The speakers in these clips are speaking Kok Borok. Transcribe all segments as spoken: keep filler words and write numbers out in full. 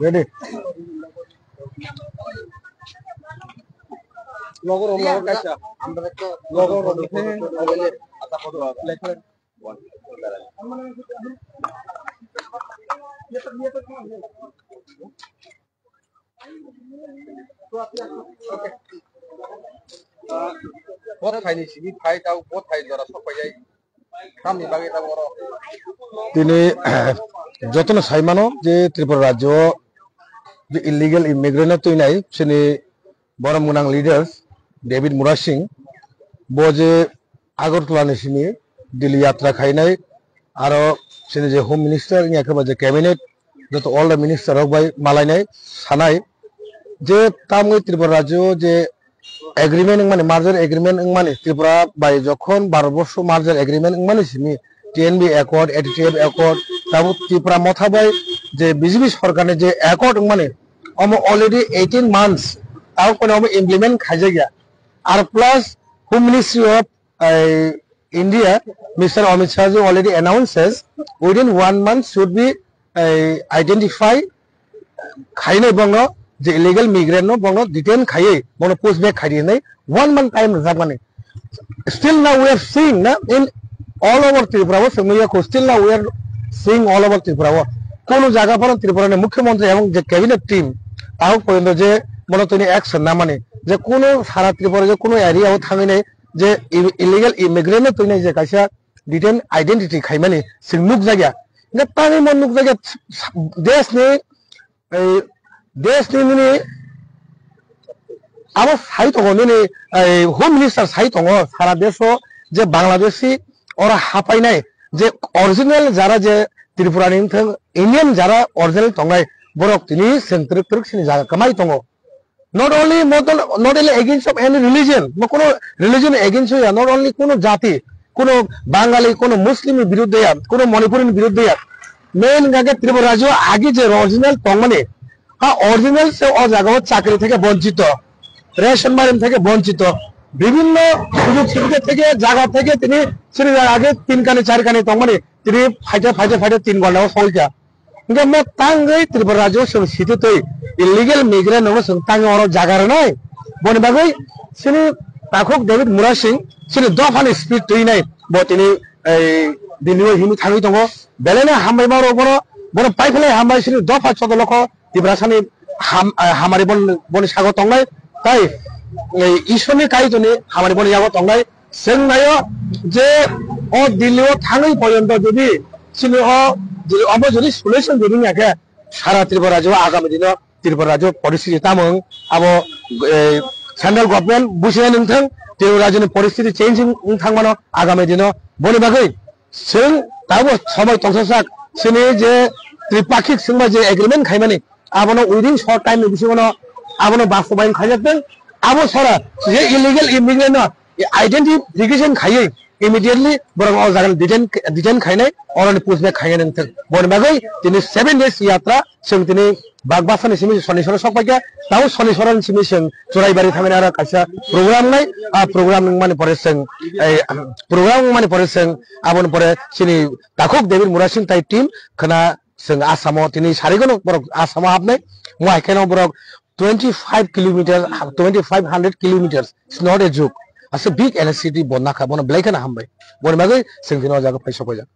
Ready? Logo rom, logo kaisa. Logo rom. Bo thaini simi phai tao bo thai jora sok paijai. Tamni bagwi tamo oro. Tini jotono sai mano je Tripura rajyo o je illegal immigrant no twinai chini borom gwnang leaders David Murasing bo je Agartala ni simi Delhi yatra khainai aro chini je home minister wngya khe ba je cabinet joto all the minister rok bai malainai sanai je tamwi Tripura rajyo o je agreement wngmani, merger agreement wngmani, Tripura bai jokhon Bharat borsho merger agreement wngmani simi T N B accord, A T T F accord, tabuk Tripura motha bai je B J P sorkar ni je accord wngmani, omo already eighteen months, tabuk pono omo implement khaijakya. Ar plus Home Ministry of, eh, India, Mister Amit Shah ji already announces within one month should be, eh, identify khainai bongno je illegal migrant no bongno detain khaiwi bongno push back khaidi hinwi one month time rwjakmani. Still now we are seeing na in all over Tripura o sengmaya ko still now we are seeing all over Tripura o kono jaga phano Tripura ni mukhyamantri ebong je cabinet team tao porjonto je bono tini action namani je kono sara Tripura je kono area o thangwi nai je i-, illegal immigrant no tini je kaisa detain identity khaimani sing nukjakya. Hingke tangwi mo nukjakya desh ni, eh, desh ni nini abo sai tongo nini, eh, home minister sai tongo sara desh o je Bangladeshi oro hapainai je original jara je Tripura ni wngthang Indian jara original tongnai borok tini seng twrwk twrwk sini jaga kwmai tongo. Not only, not only, not only against of any religion, mo kono religion against ya, not only kono jati, kono Bangali, kono Muslim ni biruddhe ya, kono Manipuri ni biruddhe ya. Main hingkha khe Tripura rajyo agi je original tongmani, ha original se o jaga o chakri theke bonchito, ration mairum theke bonchito, bibhinno sujog subidha theke, jaga theke tini sini age tin kani, char kani tongmani, tini phaite, phaite, phaite tin ghonta o soikha. Hingke mo tangwi Tripura rajyo chwng sititwi illegal migrant no chwng tangwi oro jaga rwnai. Boni bagwi chini takhuk David Murasing chini dophani speed twi nai bo tini ei Delhi o himwi thangwi tongo. Belai no hambai ma rok bono, bono paiphalai hambai chini dopha chodolokho Tiprasani ham-, eh, hamari bon-, boni sago tongnai. Tai ei Ishorni kaitoni hamari boni yago tongnai. Chwng naio je o Delhi o thangwi porjonto jodi chini o, jodi obo jodi solution jodi wngya khe sara Tripura rajyo o agami dino Tripura rajyo poristiti tamo wng abo, eh, central government businai nung thang Tripura rajyoni poristiti change wng, wng thang mano agami dino. Boni bagwi chwng tabo somoi tongsa sak chini je tripakhik swngba je agreement khaimani abono within short time ni bisingo no abono bastobayon khaijak tong. Abo sara je illegal immigrant no identification khaiwi immediately borok o jaga detain, detain khainai, oroni push back khainai nang thang. Boni bagwi tini seven days yatra chwng tini Bagbasani simi Soniswaro sok paikha, tamo Soniswaroni simi chwng Churaibari thangwi aro kaisa program nai, a program wngmani pore chwng, ei, program wngmani pore chwng aboni pore chini takhuk David Murasing tai team khwna chwng Assam o tini sarigono borok Assam o hapnai, mo hai kheno borok twenty five kilometer, twenty five hundred kilometers, it's not a joke. Asa big N S C T bo nakha, bono belai kheno hambai. Boni bagwi chwng tini o jaga phai sopaijak.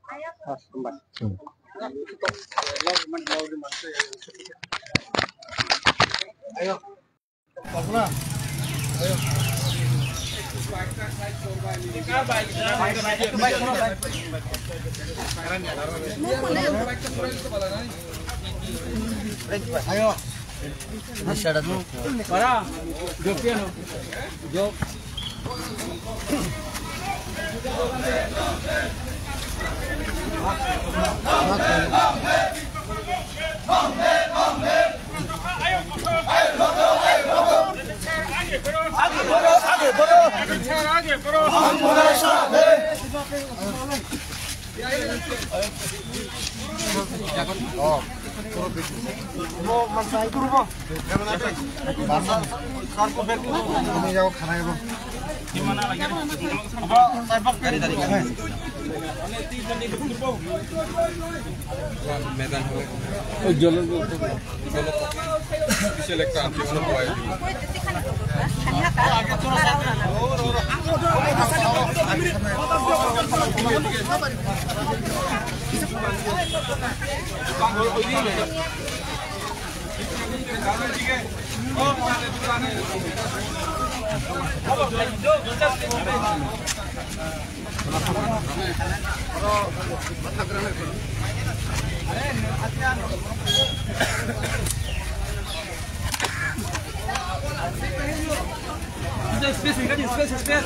Space, space, space, space.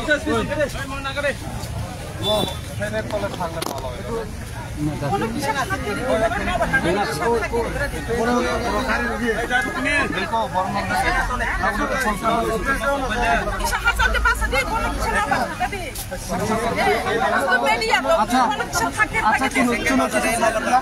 Space, space. আচ্ছা, আচ্ছা, চুনো, চুনো, চুনো, চুনো।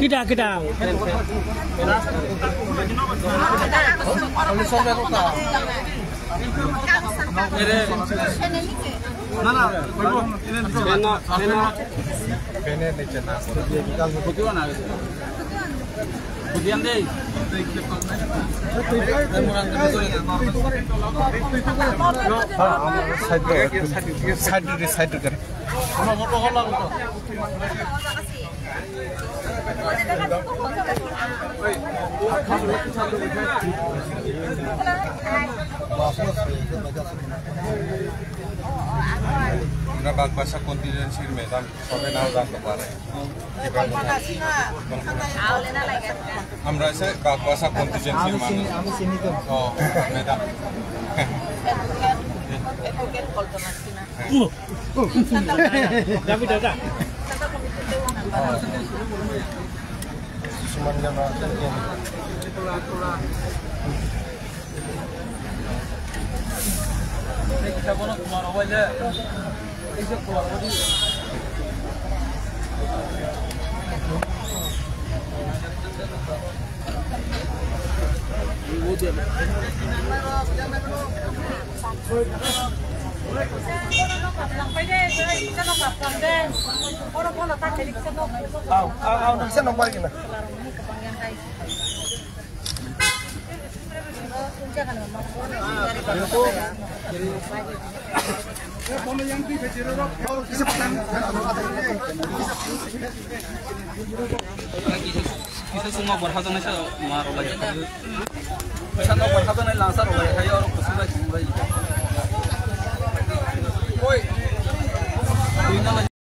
Kita, kita. Side, side, side. আমরা বাগবাসা কন্টিনজেন্সির ম্যাডাম সবে নাও জানতে পারে। আমরা এসে বাগবাসা কন্টিনজেন্সির মানুষ। ও, madam. Kisa sungma borha jani sa ma rok lai. Kisa no borha jani lasa rok lai. Ayo rok kusi bai kusi bai. Oi.